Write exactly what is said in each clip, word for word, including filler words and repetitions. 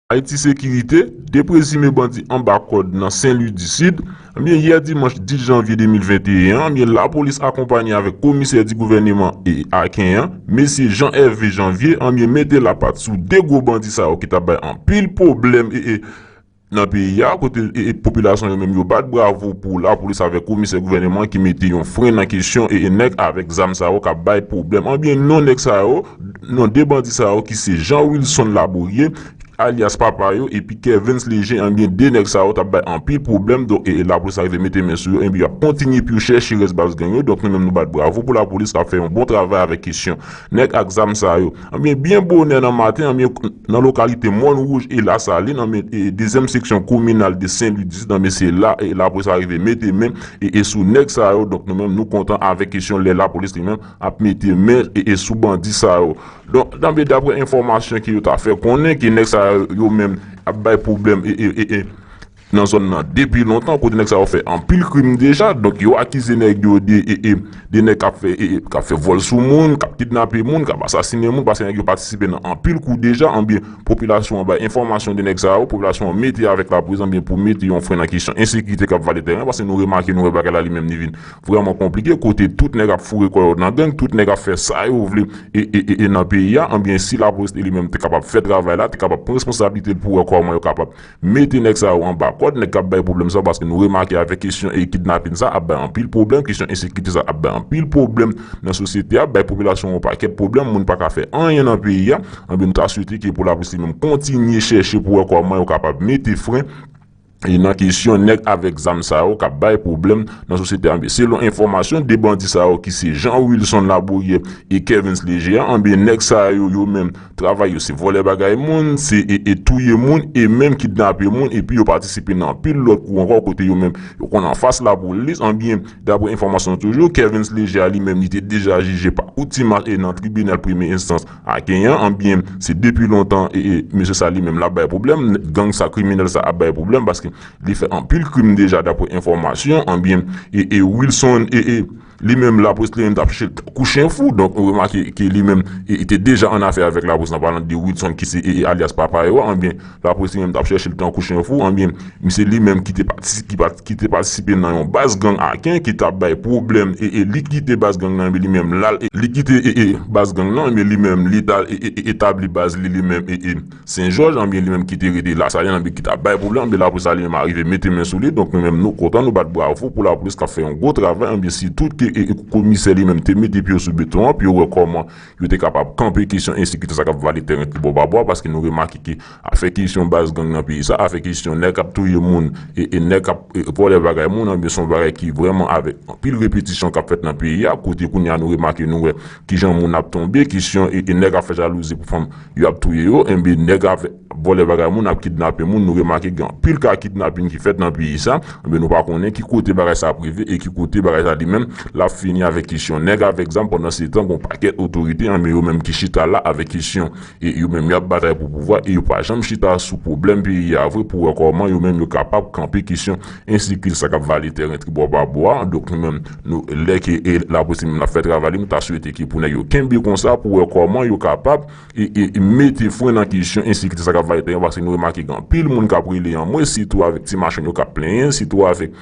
Ayiti Sekirite, de prezime bandi anba kòd nan Sen Lwi di Sid. Anbyen, yè dimanch dis janvye de mil venteyen an, anbyen, lapolis akonpanye avèk komisè di gouvèneman e Aken an, mesye Jean Hervé Janvier, anbyen, mete lapat sou de gwo bandi sa yo ki t ap bay anpil pwoblèm e, e, nan peyi a, kote e, e, popilasyon yo menm yo bat bravo pou lapolis avèk komisè gouvèneman ki mete yon fren nan kesyon e, e nèg avèk zam sa yo k ap bay pwoblèm. Anbyen, non nèg sa yo, non de bandi sa yo ki se Jean Wilson Labourier, alyas Papa yo, epi Kervens Léger, anbyen, de nèg sa yo t ap bay anpil pwoblèm, donk, e, e lapolis arive mete men sou yo, enben, y ap kontinye pou yo chèche rès baz gang yo, donk, nou menm, nou bat bravo pou lapolis k ap fè yon bon travay avèk kesyon nèg ak zam sa yo. Anbyen, byen bonè nan maten, anbyen, nan lokalite Mòn Wouj e Lasalin, anbyen, e, dezyèm seksyon kominal de Sen Lwi di Sid, anbyen, se la, e, lapolis arive mete men, e, e sou nèg sa yo, donk, nou menm, nou kontan avèk kesyon lè lapolis li menm ap mete men, e, e sou bandi sa yo. Donk, anbyen, daprè enfòmasyon ke yo ta fè konnen ke nèg sa yo, yo menm ap bay pwoblèm e, e, e, e, nan zòn nan depi lontan, kote nèg sa yo fè anpil krim deja. Donk, yo akize nèg yo de, e, e, de nèg k ap fè, e, e, k ap fè vòl sou moun, k ap kidnape moun, k ap asasinen moun, paske nèg yo patisipe nan anpil kou deja. Anbyen, popilasyon an bay enfòmasyon de nèg sa yo, popilasyon an mete avèk lapolis, anbyen, pou mete yon fren nan kesyon ensekirite k ap vale tèren, paske nou remake, nou wè bagay la li menm li vin vrèman konplike, kote tout nèg ap foure kò yo nan gang, tout nèg ap fè sa yo vle e, e, e, e nan peyi a, anbyen, si lapolis li menm te kapab fè travay la, te kapab pran responsablite l pou wè kòman yo kapab mete nèg sa yo anba kòd, nèg k ap bay pwoblèm sa yo, paske nou remake avèk kesyon e kidnapin sa ap bay anpil pwoblèm, kesyon ensekirite sa ap bay anpil pwoblèm nan sosyete a, bay popilasyon yon pakèt pwoblèm, moun pa ka fè anyen nan peyi a, anbyen, nou ta swete ke pou lapolis li menm kontinye chèche pou wè kòman yo kapab mete fren e nan kesyon nèg avèk zam sa yo k ap bay pwoblèm nan sosyete a. Anbyen, selon enfòmasyon, de bandi sa yo ki se Jean Wilson Labourier e Kervens Léger, anbyen, nèg sa yo, yo menm, travay yo se vòlè bagay moun, se e, e touye moun e menm kidnape moun, epi yo patisipe nan anpil lòt kou ankò kote yo menm yo konn anfas lapolis. Anbyen, daprè enfòmasyon toujou, Kervens Léger li menm li te deja jije pa outimaj e nan tribinal premye enstans Aken an, anbyen, se depi lontan e, e mesye sa li menm l ap bay pwoblèm, gang sa, kriminèl sa ap bay pwoblèm, paske li fè anpil krim deja daprè enfòmasyon, anbyen, e, e Wilson, e, e li menm lapolis li menm t ap chèche l tankou chen fou, donk ou remake ke li menm e, e te deja an afè avèk lapolis, an palan de Wilson ki se e, e alyas Papa yo, anbyen, lapolis li menm t ap chèche l tankou chen fou, anbyen, misye li menm ki te patisi-, ki pat-, ki te patisipe nan yon baz gang Aken ki t ap bay pwoblèm e, e li kite baz gang nan, li menm l al, e li kite e, e baz gang nan, men li menm li t al e, e, e etabli baz li, li menm e, e Sen Jòj, anbyen, li menm ki te rete Lasalin, anbyen, ki t ap bay pwoblèm, anbyen, lapolis la li menm arive mete men sou li, donk nou menm nou kontan, nou bat bravo pou lapolis k ap fè yon gwo travay, anbyen, sitou ke e, e komisè li menm te mete pye yo sou beton an, pou yo wè kòman yo te kapab kanpe kesyon ensekirite sa k ap vale tèren tribò pa bò, paske nou remake ke afè kesyon baz gang nan peyi sa, afè kesyon nèg k ap touye moun e, e nèg k ap e, vòlè bagay moun, anbyen, se yon bagay ki vrèman avèk anpil repetisyon k ap fèt nan peyi a, kote kounye a nou remake, nou wè kijan moun ap tonbe, kesyon e, e nèg ap fè jalouzi pou fanm yo ap touye yo, enben, nèg ap vòlè bagay moun, ap kidnape moun, nou remake gen anpil ka kidnapin ki fèt nan peyi sa, enben, nou pa konnen ki kote bagay sa ap rive e ki kote bagay sa li menm l ap fini avèk kesyon nèg avèk zam, pandan se tan, gon pakèt otorite, enben, yo menm ki chita la avèk kesyon e yo menm y ap batay pou pouvwa e yo pa janm chita sou pwoblèm peyi a vre pou wè kòman yo menm yo kapab kanpe kesyon ensekirite sa k ap vale tèren tribò pa bò a. Donk nou menm, nou, lè ke e lapolis li menm l ap fè travay li, nou ta swete ke pou nèg yo kenbe konsa pou wè kòman yo kapab e, e, e mete fren nan kesyon ensekirite sa k ap vale tèren, paske nou remake gen anpil moun k ap rele anmwe, sitou avèk ti machann yo k ap plenyen, sitou avèk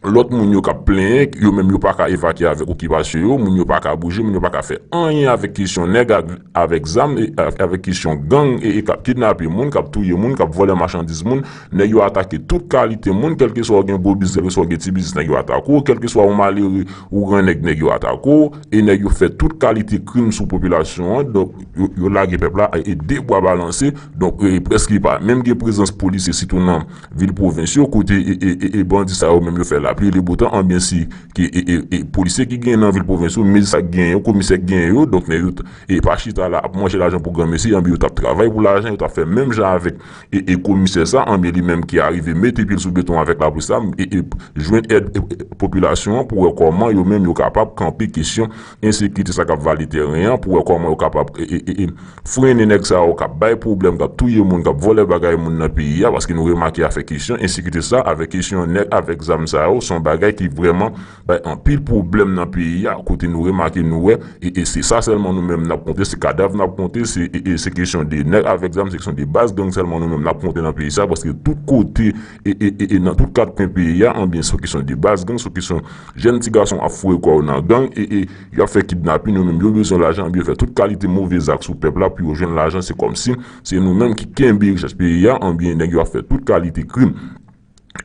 lòt moun yo k ap plenyen, yo menm yo pa ka evakye avèk okipasyon yo, moun yo pa ka bouje, moun yo pa ka fè anyen avèk kesyon nèg ak, avèk zam, e, avèk kesyon gang e, e k ap kidnape moun, k ap touye moun, k ap vòlè machandiz moun, nèg yo atake tout kalite moun, kèlkeswa w gen gwo biznis, kèlkeswa w gen ti biznis, nèg yo atake w, kèlkeswa w malere, ou gran nèg, nèg yo atake w, e nèg yo fè tout kalite krim sou popilasyon an, donk yo, yo lage pèp la e, e de bwa balanse, donk e, prèske pa menm gen prezans polisye, sitou nan vil pwovens yo, kote e, e, e, e bandi sa yo menm yo fè lapli e le botan, anbyen si ke e, e, e, polisye ki genyen nan vil pwovens yo, mezi sa ki genyen yo, komisè ki genyen yo, donk nèg yo t-, e pa chita la ap manje lajan pou granmesi, anbyen yo t ap travay pou lajan, yo t ap fè menm jan avèk e, e komisè sa, anbyen li menm ki arive mete pye l sou beton avèk lapolis la, e, e jwenn èd e, e, popilasyon an pou wè kòman yo menm yo kapab kanpe kesyon ensekirite sa k ap vale tèren an, pou wè kòman yo kapab e, e, e, e, frennen nèg sa yo k ap bay pwoblèm, k ap touye moun, k ap vòlè bagay moun nan peyi a, paske nou remake afè kesyon ensekirite sa, avèk kesyon nèg avèk zam sa yo, Se yon bagay ki vrèman bay anpil pwoblèm nan peyi a, kote nou remake, nou wè, e, e se sa sèlman nou menm n ap konte, se kadav n ap konte, se, e, e se kesyon de nèg avèk zam, se kesyon de baz gang sèlman nou menm n ap konte nan peyi sa, paske tout kote, e, e, e, e nan tout kat kwen peyi a, anbyen, se yon kesyon de baz gang, se yon kesyon jèn ti gason ap foure kò yo nan gang, e, e y ap fè kidnapin, yo menm, yo bezwen lajan, anbyen, yo fè tout kalite move zak sou pèp la pou yo jwenn lajan, se kòmsi se nou menm ki kenbe richès peyi a, anbyen, nèg yo ap fè tout kalite krim.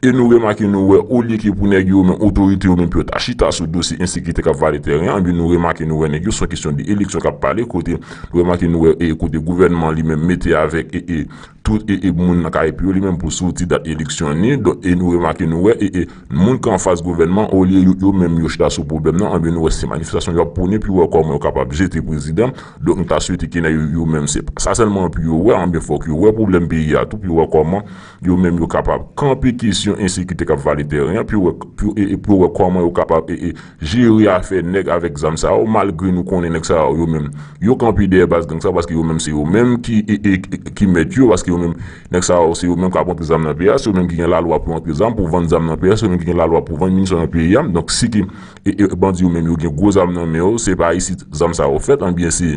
E nou remake, nou wè, olye ke pou nèg yo menm, otorite yo menm, pou yo ta chita sou dosye ensekirite k ap vale tèren an, anbyen, nou remake, nou wè nèg yo, se yon kesyon de eleksyon k ap pale, kote nou remake, nou wè, e kote gouvènman li menm mete avèk, e, e tout, e, e moun nan kay pou yo, li menm pou soti dat eleksyon an ni, donk, e nou remake, nou wè, e, e moun ki anfas gouvènman, olye yo, yo menm yo chita sou pwoblèm nan, anbyen, nou wè se manifestasyon y ap pwone, pou yo wè kòman yo kapab jete prezidan. Donk, nou ta swete ke nèg yo, yo menm, se pa sa sèlman pou yo wè, anbyen, fòk yo wè pwoblèm peyi a tou, pou yo wè kòman yo menm yo kapab kanpe kesyon ensekirite k ap vale tèren an, pou yo wè, pou, e, e pou yo wè kòman yo kapab, e, e, jere afè nèg avèk zam sa yo, malgre nou konnen nèg sa yo, yo menm, yo kanpe dèyè baz gang sa yo, paske yo menm se yo menm ki, e, e, ki mèt yo, paske yo menm, nèg sa yo, se yo menm k ap rantre zam nan peyi a, se yo menm ki gen lalwa pou rantre zam, pou vann zam nan peyi a, se yo menm ki gen lalwa pou vann minisyon nan peyi a. Donk, si ke, e, e, bandi yo menm, yo gen gwo zam nan men yo, se pa isit zam sa yo fèt, anbyen, se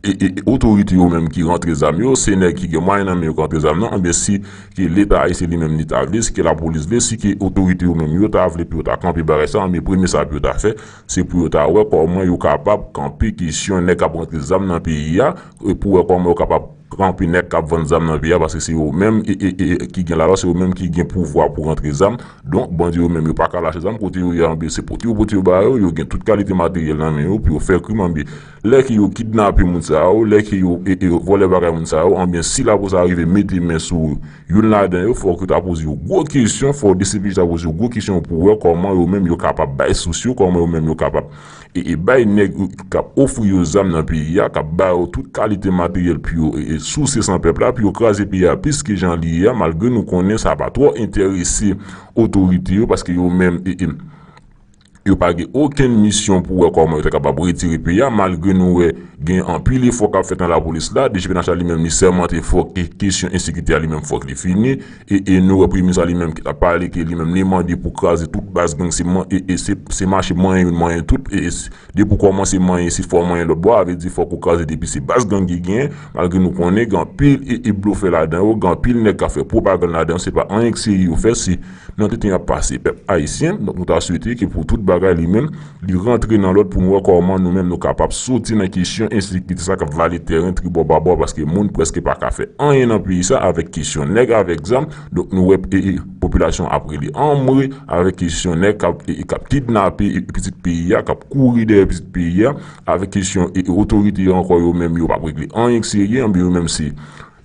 e, e, otorite yo menm ki rantre zam yo, se nèg ki gen mwayen nan men yo ki rantre zam nan, anbyen, si ke Leta ayisyen li menm li ta vle, si ke lapolis vle, si ke otorite yo menm yo ta vle pou yo ta kanpe bagay sa, anbyen, premye sa pou yo ta fè, se pou yo ta wè kòman yo kapab kanpe kesyon nèg k ap rantre zam nan peyi a, e pou wè kòman yo kapab kanpe nèg k ap vann zam nan peyi a, paske se yo menm, e, e, e, ki gen lalwa, se yo menm ki gen pouvwa pou rantre zam. Donk, bandi yo menm, yo pa ka lache zam, kote yo ye, anbyen, se pote yo pote yo ba yo, yo gen tout kalite materyèl nan men yo, pou yo fè krim, anbyen, lè ke yo kidnape moun sa yo, lè ke yo, e, e, vòlè bagay moun sa yo, anbyen, si lapolis arive mete men sou youn ladan yo, fòk yo ta poze yo gwo kesyon, fòk D C P J ta poze yo gwo kesyon pou wè kòman yo menm yo kapab bay sous yo, kòman yo menm yo kapab, e, e bay nèg k ap ofri yo zam nan peyi a, k ap ba yo tout kalite materyèl pou yo, e, e souse san pèp la, pou yo kraze peyi a plis ke jan li ye a, malgre nou konnen sa pa twò enterese otorite yo, paske yo menm, e, e, yo pa gen okenn misyon pou wè kòman yo ta kapab retire peyi a, malgre nou wè gen anpil efò k ap fèt nan lapolis la. D G P Nasyonal li menm, li sèmante fòk ke kesyon ensekirite a li menm fòk li fini. E, e nou wè premye minis la li menm ki t ap pale, ke li menm li mande pou kraze tout baz gang, se man-, e, e se, se mache manyen youn, manyen tout, e, e se, depi w kòmanse manyen, se fò w manyen lòt bò a, vle di fòk ou kraze depi se baz gang ki genyen, malgre nou konnen gen anpil e, e blofè ladan yo, gen anpil nèg k ap fè pwopagann ladan yo, se pa anyen k serye yo fè, se nan tenten y ap pase pèp ayisyen. Donk, nou ta swete ke pou tout bagay li menm, li rantre nan lòd pou nou wè kòman nou menm nou kapab soti nan kesyon ensekirite sa k ap vale tèren tribò babò, paske moun prèske pa ka fè anyen nan peyi sa avèk kesyon nèg avèk zam. Donk, nou wè, e, e, popilasyon ap rele anmwe avèk kesyon nèg k ap, e, e, k ap kidnape, e, pitit peyi a, k ap kouri dèyè pitit peyi a, avèk kesyon, e, e, otorite yo ankò yo menm yo p ap regle anyen k serye, anbyen yo menm se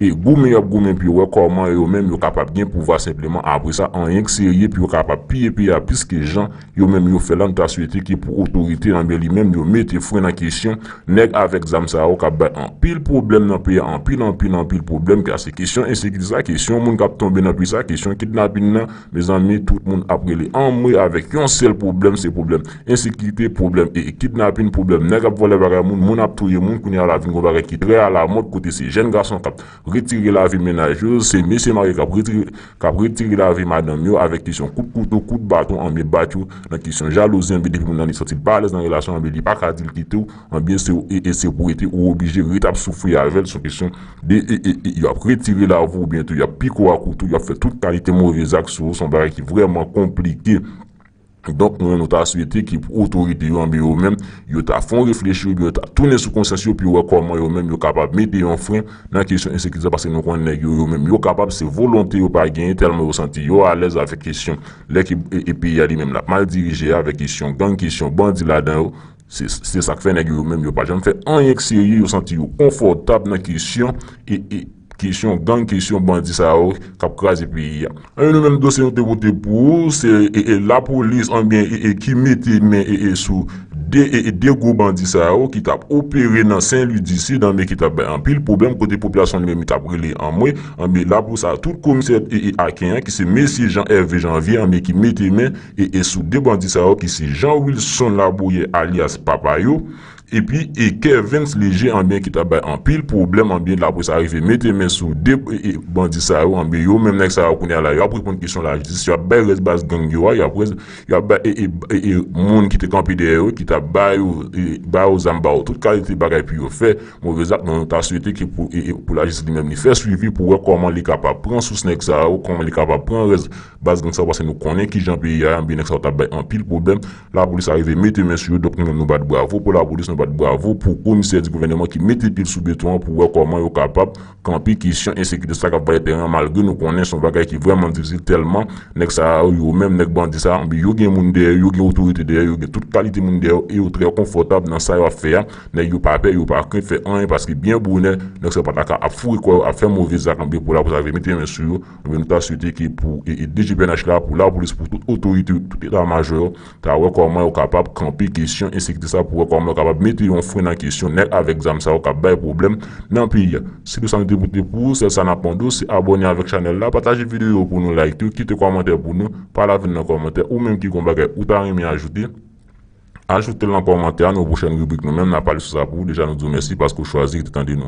e goumen y ap goumen pou yo wè kòman yo menm yo kapab gen pouvwa senpleman. Apre sa, anyen k serye pou yo kapab piye peyi a plis ke jan yo menm yo fè la. Nou ta swete ke pou otorite, anbyen li menm, yo mete fren nan kesyon nèg avèk zam sa yo k ap bay anpil pwoblèm nan peyi a, anpil, anpil, anpil pwoblèm, kè se kesyon ensekirite sa, kesyon moun k ap tonbe nan peyi sa, kesyon kidnapin nan, mezanmi, tout moun ap rele anmwe avèk yon sèl pwoblèm, se pwoblèm ensekirite, pwoblèm e, e kidnapin, pwoblèm nèg ap vòlè bagay moun, moun ap touye moun. Kounye a la vin gon bagay ki trè alamòd, kote se jèn gason k ap retire lavi mennaj yo, se mesye marye k ap retire, k ap retire lavi madanm yo avèk kesyon kout kouto, kout baton, anbyen bat yo nan kesyon jalouzi, anbyen depi moun nan li santi l pa alèz nan relasyon, anbyen li pa ka di l kite w, anbyen se, e, e se pou rete, ou oblije ret ap soufri avè l, se yon kesyon de, e, e, e, y ap retire lavi w, oubyen tou y ap pike w a kouto, y ap fè tout kalite move zak sou ou, se yon bagay ki vrèman konplike. Donk, nou, nou ta swete ke pou otorite yo, anbyen yo menm, yo ta fè yon reflechi, oubyen yo ta tounen sou konsyans yo, pou yo wè kòman yo menm yo kapab mete yon fren nan kesyon ensekirite sa, paske nou konnen nèg yo, yo menm, yo kapab, se volonte yo pa genyen, tèlman yo santi yo alèz avèk kesyon lè ke, e, e peyi a li menm l ap mal dirije, avèk kesyon gang, kesyon bandi ladan yo. Se, se sa k fè nèg yo menm, yo pa janm fè anyen k serye, yo santi yo konfòtab nan kesyon, e, e, kesyon gang, kesyon bandi sa yo k ap kraze peyi a. Anyen, nou menm dosye nou te pote pou ou, se, e, e, lapolis, anbyen, e, e, ki mete men, e, e, sou de, e, e, de gwo bandi sa yo ki t ap opere nan Sen Lwi di Sid, anbyen, ki t ap bay anpil pwoblèm, kote popilasyon li menm li t ap rele anmwe, anbyen, lapolis a tout komisè, e, e, Aken an, ki se mesye Jean Hervé Janvier, anbyen, ki mete men, e, e, sou de bandi sa yo, ki se Jean Wilson Laboyè, alyas Papa yo, epi e Kervens Léger anbyen ki t ap bay anpil pwoblèm anbyen lapolis arive mete men sou de e, e, bandi sa yo anbyen yo menm nèg sa yo kounye a la yo ap reponn kesyon lajistis yo ap bay rès baz gang yo a yo ap rès yo ap bay e, e, e, e, moun ki te kanpe dèyè yo ki t ap ba yo e, ba yo zam ba yo tout kalite bagay pou yo fè move zak men nou ta swete ke pou e, e, pou lajistis li menm li fè swivi pou wè kòman li kapab pran sous nèg sa yo kòman li kapab pran rès baz gang sa yo paske nou konnen kijan peyi a anbyen nèg sa yo t ap bay anpil pwoblèm lapolis arive mete men sou yo donk nou menm nou bat bravo pou lapolis nou bat bravo pou komisè di gouvènman ki mete pye l sou beton an pou wè kòman yo kapab kanpe kesyon ensekirite sa k ap vale teren an malgre nou konnen se yon bagay ki vrèman difisil tèlman nèg sa yo yo menm nèg bandi sa yo gen moun dèyè yo gen otorite dèyè yo gen tout kalite moun dèyè yo e yo trè konfòtab nan sa y ap fè a nèg yo pa pè yo pa krent fè anyen paske byen bonè nèg sa yo pa ta ka ap foure kò yo ap fè move zak anbyen pou lapolis arive mete men sou yo anbyen nou ta swete ke pou e, e, D G P N H la pou lapolis pou tout otorite tout eta majò yo ta wè kòman yo kapab kanpe kesyon ensekirite sa pou wè kòman yo kapab mete yon fren nan kesyon nèg avèk zam sa yo k ap bay pwoblèm nan peyi a. Se de sa nou te pote pou ou, sèl sa n ap mande w se abòne avèk chanèl la, pataje videyo yo pou nou, like yo, kite kòmantè pou nou, pale avè n nan kòmantè ou menm ki gon bagay ou ta renmen ajoute, ajoute l nan kòmantè a nan yon pwochèn ribrik nou menm n ap pale sou sa pou ou, deja nou di w mèsi paske w chwazi rete tande nou.